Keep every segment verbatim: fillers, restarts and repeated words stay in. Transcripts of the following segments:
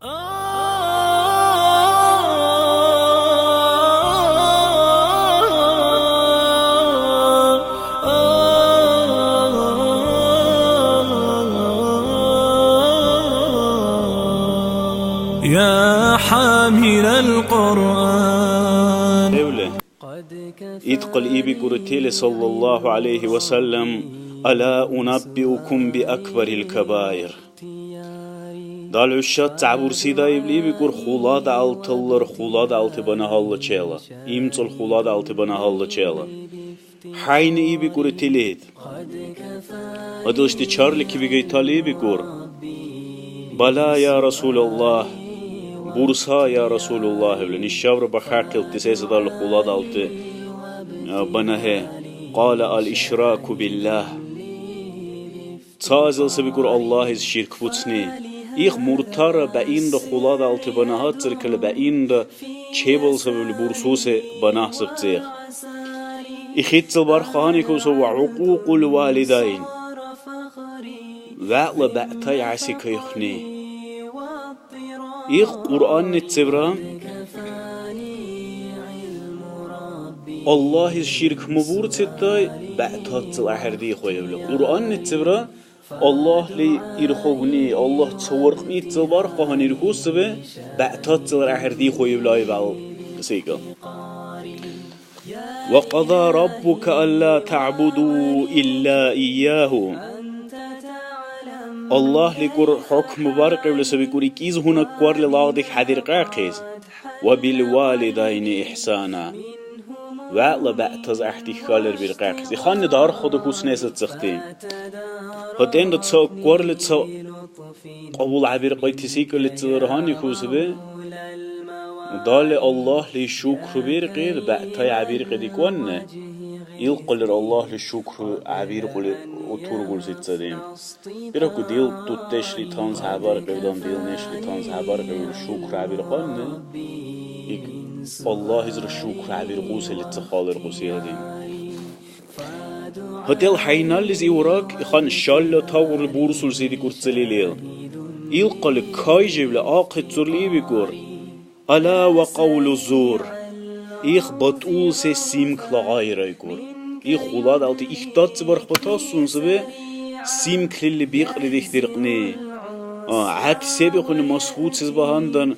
يا حامل القرآن. Ит кьалъибикӀуртили, саллаллаху гӀялайхи ва саллям: «Ала унаббиукум би акбарил кабаир?» Дал хӀушац гӀябурси даибли бикӀур, хуладаалталлар хуладаалти банагьалла чела, имцӀал хуладаалти банагьалла чела. ХӀяйни ибикӀуртили ит. Адилшти чарли кибигайтали бикӀур: «Бала, я Расулаллах, бурса, я Расулаллах», ибли, нишабра бахахъилти сецадал хуладалти, а, банахӀе. Кьала: «Ал ишраку биллах». Ца азил сабикӀур Аллагьис ширк буцни. Их муртара баинра хуладалти банагьатциркала баинра чебал сабабли бурсуси банахӀсаб цӀех. Ихиццал барх гьаникуса ва гӀукьукьул валидайн. ВегӀла бегӀтай гӀясикайхъни. Их Кьуръанницибра Аллагьис ширк мабурциттай бегӀтаццал ахӀердихъуевли. Кьуръанницибра Аллагьли ирхъугни, Аллагь ца варкьниццал барх гьанирхуси бегӀтаццал ахӀердихъуевли айбал секӀал. «Ва къада раббука алла таъбуду илля ийяху». Аллагьли кӀур хӀукму баркьевли саби кӀур икӀиз гьунаккварли лагъдик хӀядиркьяхъес, «ва бил валидайни ихсана». ВегӀла бегӀтас гӀяхӀти халер биркьяхъес. Иханни дарх хъуду куснес ацахъти. ГьатӀенра ца аккварли ца кьабул гӀебиркьайти секӀалицалра гьанихуси бе. Дали Аллагьли шукру биркьир, бегӀтай гӀебиркьи дикӀванни, илкьулир Аллагьли шукру гӀебиркьули утургулси цари. Бирагу, дил дудешли танз хӀябаркьевдан, дил нешли танз хӀябаркьевил шукру гӀебиркьанни, ик Аллагьизра шукру гӀебиркьуси лица халиркьуси адам. ГьатӀел хӀяйналлис Иврак ихан шалла тавурли бурсулси дикӀурцалилил. Илкьли кайжевли ахъи цурли викӀур: «Ала ва кьавлу зур». Их батӀул се симкла гъайрайкур. Их хуладалти ихтацци барх батассунси бе симклили бикьри дихдиркьни. А, гӀяхӀти се бихуни масбуцес багьандан,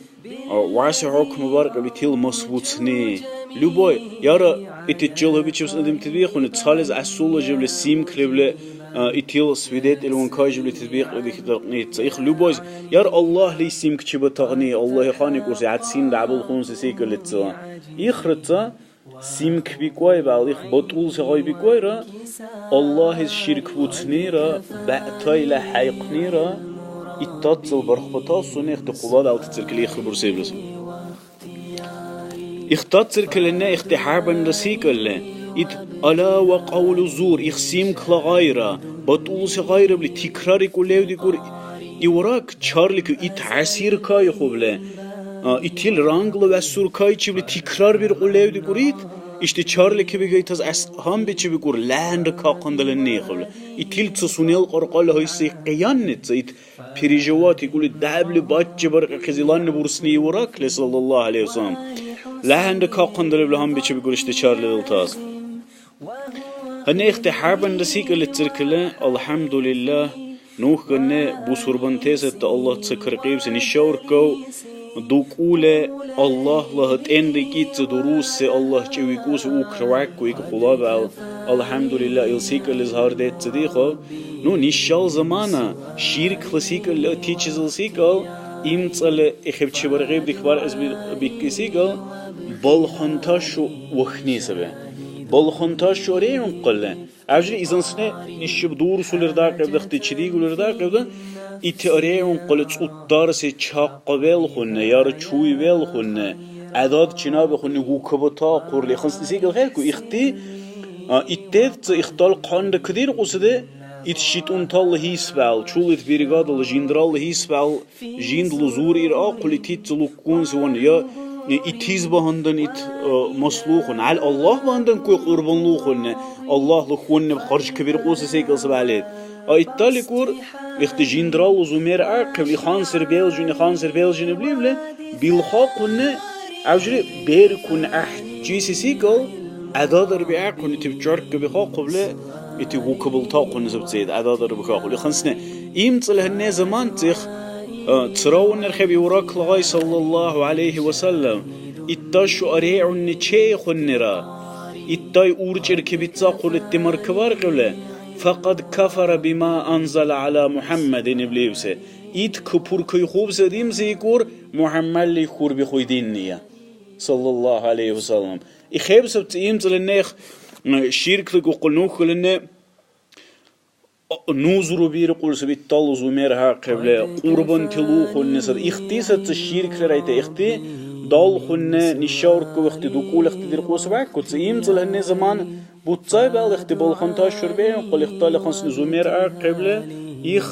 а, васи хӀукму баркьиб итил масбуцни. Любой, яра итичил хӀубичибси адамти бихуни, цалис гӀясулла жибли симк лебли, а, итил свидетельван кайжибли титбикьли дихдаркьни ца. Их любой, яра Аллагьли симк чебатагъни, Аллагьи хани кӀуси гӀяцин дявулхъунси секӀалли ца. Ихра ца, симк бикӀвай, бегӀла их батӀулси гъай бикӀвайра, Аллагьис ширк буцнира, бегӀтайла хӀяйхънира, иттаццал бархбатас сунехӀти хъуладалти церкили ихъли бурсиблис. Ихтаццеркаланна ихтихӀябанра секӀалли, ит «Ала ва кьавлу зур», их симкла гъайра, батӀулси гъайрабли тикрарикӀули левдикӀур Иврак, чарликив ит гӀясиркайхъубли, а, итил рангла вясуркайчибли тикрарбиркьули левдикӀур ит, ишди чарликибигайтас гӀяс гьанбичибикӀур лянра кахъандала нехъубли. Итил ца сунела кьаркьала гьайси къиянница ит переживать икӀули дявли баччи баркьахъес иланни бурсни Ивракли, саллаллаху гӀалайхи ва саллям. ЛягӀянра кахъан дарибла гьанбичибикӀур ишди чарли далтас. Гьанна ихтихӀябанра секӀалли церкали, алхӀямдулиллагь, ну хӀянна бусурбантес это Аллагь ца каркьибси, нишауркав дукӀули, Аллагьла гьатӀен рикӀи ца дурусси, Аллагь чевикӀуси укра вякку ик хъулабал. АлхӀямдулилла, ил секӀаллис гьар децӀ ца дихъаб. Ну, нишал замана, ширкла секӀал, латичизил секӀал, имцӀали ихибчи баргиб дихбаркьес би-, бикӀи секӀал, балхъанташу вахни саби. Балхъанташу аригӀунхъалли, гӀяжри изансни нишиб дурсулир дакьиб, дахъти чидигулир дакьиб, да, ити аригӀунхъалли цӀутарси чакъа велхъунни, яра чуй велхъунни, гӀядат чинабихъунни гукабатахъурли, ханс секӀал хӀейку, ихти, а, итдецӀ ихтал хъанра кадиркьуси де, ит шитӀунтала гьисбал, чула ит бригадала жиндрала гьисбал, жиндла зур ирахъули, итицци луккунсиван, я итиз багьандан ит, э, маслухъун. ГӀял Аллагь багьандан куй кьурбанлухъунни, Аллагьла хьунниб харжкабиркьуси секӀал сабхӀели. А итталикӀур, ихти жиндралу зумер ахъибли, хансир белжуни, хансир белжуни блибли, билхъахъунни, гӀявжри беркун гӀяхӀчиси секӀал, гӀядадарбиахъуни тиб чаркабихъахъубли, ити гукабултахъуни сабцид, гӀядадарбихъахъули. Хансни, имцӀали гьанне заман цих, а, цравуннар хӀеб Ивракла гъай, саллаллаху гӀялайхи ва саллям, итташу арегӀунни чейхъуннира, иттай уркӀир кибицахъули итти маркабаркьули, «Факъад кафара бима анзала гӀяла МухӀяммадин» иблиубси. Ит купуркайхъубси димси икӀур, МухӀяммадли хурбихъуй динния, саллаллаху гӀялайхи ва саллям. Ихъеб саб ца имцӀали нех, м, ширкли гухъу нухли не, нузру биркьули саби, иттала зумер гьахъибли, кьурбанти лухъунни саби. Ихти саби ца ширкли райта, ихти далхъунни, ниша уркӀу ихти дукули ихти диркьуси бакӀу. Ца имцӀали гьанни заман Буццай балихъти балхъантас шурбиахъули, ихтали хъанцни зумер ахъибли, их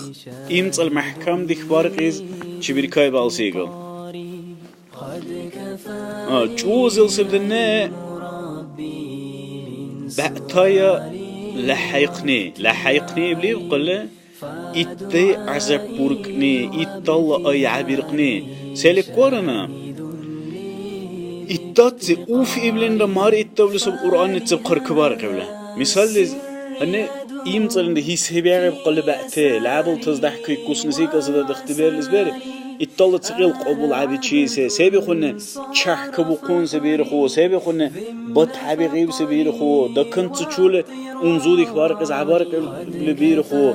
имцӀал мяхӀкамдихъ баркьес чебиркай балсигу. А, чузил сибденне бегӀтая лехӀяйхъни, лехӀяйхъни иблив хъули, итди гӀязаб буркӀни, иттала ай гӀябиркьни. Селикварана? Иттаци уф иблинра мар иттавли саб Кьуръаннициб хъаркабаркьевли. Мисаллис, гьанна имцӀалинра гьисхӀебиахъиб хъали бегӀти, лябалтас дяхӀкайкусни секӀал саби ихтибарлис бери, иттала цӀикьил кьабул гӀябичи се, се бихъуни чяхӀкабухъунси бирхъу, се бихъуни батхӀебигӀибси бирхъу, даканцӀи чули Унзудих баркьес гӀябаркьибли бирхъу.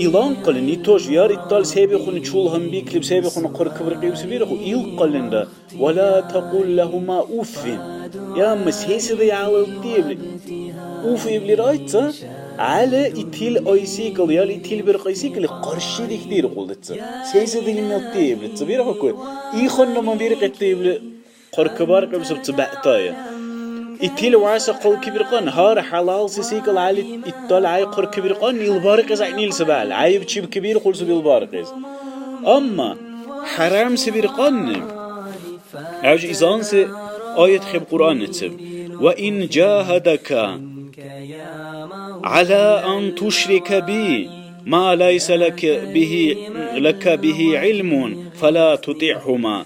Иланкъли, не то же, яр иттал се бихъуни чул гьанбиклиб, се бихъуни хъаркабаркьибси бирхъу, илкъалинра, «Ва ла такьул лагьума уффин». Ямма се саби гӀялалтиибли? Уф ибли райца, гӀяли итил айсикӀал, ял итил биркьайсикӀали къаршидихдиркьулдеца. Се саби гьиммалтииблица бирхъуку? Иханна ма биркьитиибли. Хъаркабаркьиб саб ца бегӀтая. Итил вяса хъалкибиркьан, гьар хӀялалси секӀал гӀяли иттал гӀяй хъаркибиркьан, ил баркьес гӀягӀнили сабал, гӀяйиб чебкибирхъули саби ил баркьес. Амма хӀярамси биркьанни, гӀяж изанси аят хӀеб Кьуръаннициб: «Ва ин жагьадака гӀяла ан тушрика би ма лайса лака бихӀи, лака бихӀи гӀилмун, фала тутигӀхӀума».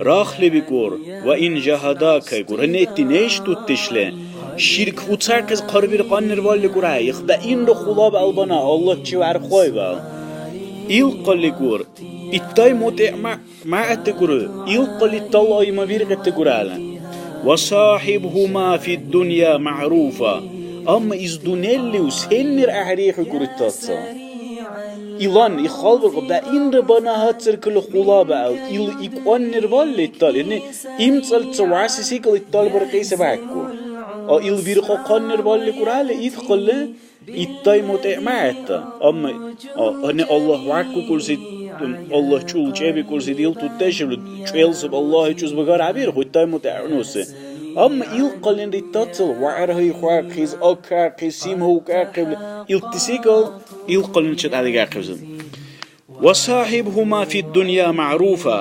Рахли бикӀур, ва ин жагьадака, гур, гьанна итди неш дудешли, ширк уцахъес хъарбиркьаннир валли гура, ихдаинра хулаб албана, Аллагьчи вярхӀвайвал. Илкъалли гур, иттай мутӀигӀ ма-, магӀатти гур, илкъалли талай мабиркьитти гурала. Ва сахибхума фид дунья маъруфа. Амма из дунеллив сеннир гӀяхӀрихьу гур иттаца. Илан ихалбиркьу даимра бана гьацӀиркули хъулабаал, ил икӀуаннир валли иттал, яни имцӀал ца вяси секӀал иттал баркьес абиахъу. А ил биркьахъаннир валли курали, ит хъали, иттай мутӀигӀмагӀетта. Амма, а, гьанна Аллагь вяккукӀурси, Аллагь чул чебикӀурси дил тутешли, чуэлсаб Аллагьли чузбагар гьабирхьу, иттай мутӀигӀнуси. Амма ил хъалинра иттацал вягӀрахӀи хьвахъес, акахъес, симаукахъибли, илти секӀал Ил хъалуначи тӀадикӀахъибси. «Ва сахибхума фид дунья маъруфа».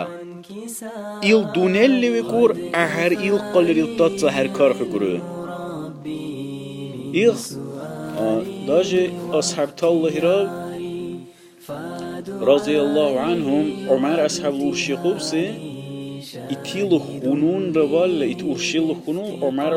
Ил дунелли викӀур, ахӀер ил хъалир илтаца хӀеркархӀукӀури. Их, а, даже асхӀябталлахира, разияллаху анхум, ГӀумар асхӀябла уршихъубси, итил хьунул равалли, ит уршила хьунул ГӀумар